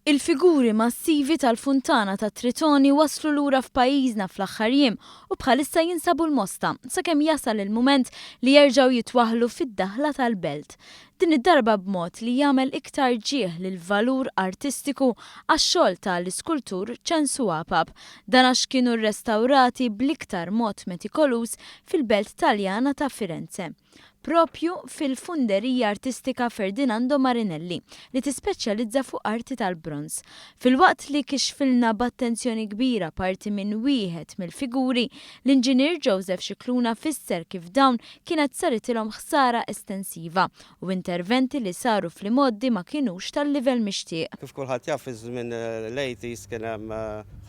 Il-figuri massivi tal-funtana tat-Tritoni waslu lura f'pajjiżna fl-aħħar jiem u bħalissa jinsabu l-Mosta sakemm jasal il-mument li jerġgħu jitwaħħlu fid-daħla tal-belt. Din id-darba b'mod li jagħmel iktar ġieħ lill-valur artistiku għax-xogħol ta' l-iskultur Ċensu Apap. Dan għax kienu rrestawrati bl-iktar mod metikoluż fil-belt Taljana ta' Firenze. proprju fil-Funderija Artistika Ferdinando Marinelli, li tispeċjalizza fuq arti tal-bronż. Filwaqt li kixfilna b'attenzjoni kbira parti minn wieħed mill-figuri, l-Inġinier Joseph Scicluna fisser kif dawn kienet saritilhom ħsara estensiva u interventi li saru fl-imgħoddi ma kinux tal-livell mixtieq. Kif kulħadd jaf fi żmien l-eighties kien hemm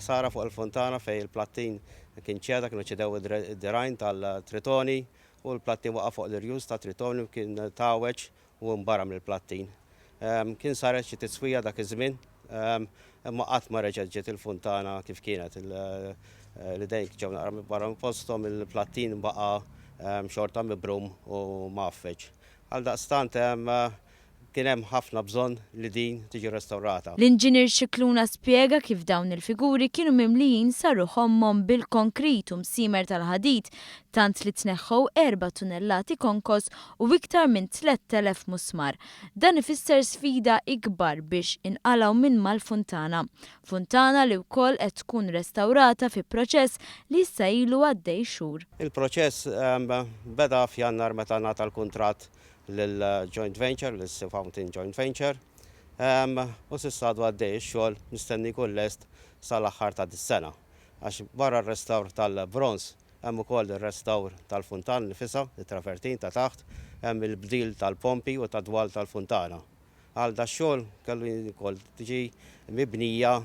ħsara fuq il-funtana fejn il-plattin kien ċeda, kienu ċedew id-dirgħajn tal-Tritoni u l-plattin waqa' fuq l-irjus ta' Tritoni u kien tgħawweġ u nbaram il-plattin. Kien saret xi tiswija dak iż-żmien, imma qatt ma reġgħet ġiet il-funtana kif kienet. L-idejn ġew naqra barra minn posthom, il-plattin baqa' xorta mibrum u mgħaffeġ. Għaldaqstant Kien hemm ħafna bżonn li din tiġi rrestawrata. L-Inġinier Scicluna spjega kif dawn il-figuri kienu mimlijin sa ruħ ommhom bil-konkrit u msiemer tal-ħadid tant li tneħħew erba' tunellati konkos u iktar minn 3,000 musmar. Dan ifisser sfida ikbar biex inqalgħu minn mal-funtana. Funtana li wkoll qed tkun restawrata fi proċess li issa ilu għaddej xhur. Il-proċess beda f'Jannar meta ngħata l-kuntratt lill-joint venture, lis-Sea Fountain Joint Venture, u s'issa għadu għaddej ix-xogħol mistenni jkun lest sal-aħħar ta' dis-sena. Għax barra r-restawr tal-bronż hemm ukoll ir-restawr tal-funtana nnifisha, it-travertin ta' taħt, hemm il-bdil tal-pompi u tad-dwal tal-funtana. Għal dax-xogħol kellu wkoll tiġi mibnija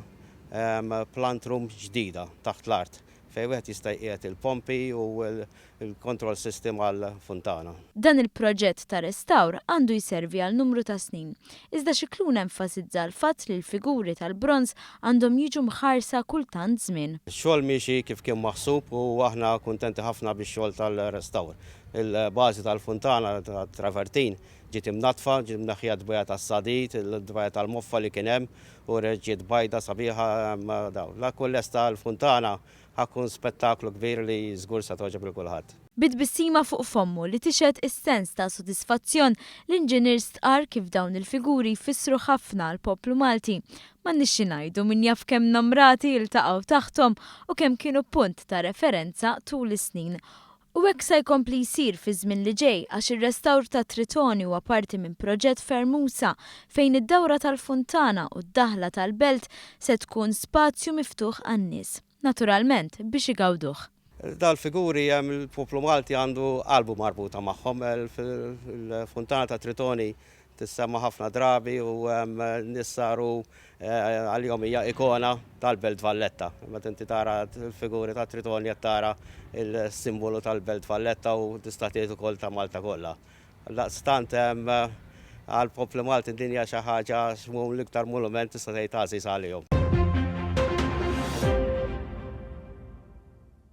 plant room ġdida taħt l-art fejn wieħed jista' jqiegħed il-pompi u l-control system għall-funtana. Dan il-proġett ta' restawr għandu jservi għal numru ta' snin. Iżda Scicluna enfasizza l-fatt li l-figuri tal-bronż għandhom jiġu mħarsa kull tant żmien. Ix-xogħol miexi kif kien maħsub u aħna kuntenti ħafna bix-xogħol tal-restawr. Il-bażi tal-funtana tat-travertin Ġiet imnaddfa, ġiet imneħħija d-dbajja tas-sadid, id-dbajja tal-moffa li kien hemm u reġgħet ġiet bajda sabiħa dawn. La tkun lesta l-funtana ħa tkun spettaklu kbir li żgur se togħġob lil kulħadd. Bi tbissima fuq fommu li tixhed is-sens ta' sodisfazzjon, l-inġinier stqarr kif dawn il-figuri jfissru ħafna għall-poplu Malti. M'għandniex xi ngħidu, min jaf kemm namrati iltaqgħu taħthom u kemm kienu punt ta' referenza tul is-snin. U hekk se jkompli jsir fiż-żmien li ġej għax ir-restawr tat-Tritoni huwa parti minn proġett ferm usa' fejn id-dawra tal-funtana u d-daħla tal-belt se tkun spazju miftuħ għan-nies. Naturalment biex igawduh. Dal-figuri il-poplu Malti għandu qalbu marbuta magħhom. Il-funtana tat-Tritoni Tissemma ħafna drabi u n-nies saru għalihom hija ikona tal-Belt Valletta. Meta inti tara l-figuri ta' Tritoni qed tara l-simbolu tal-Belt Valletta u tista' tgħid ukoll ta' Malta kollha. Għaldaqstant għall-poplu Malti din hija xi ħaġa l-iktar monument tista' tgħid għażiż għalihom.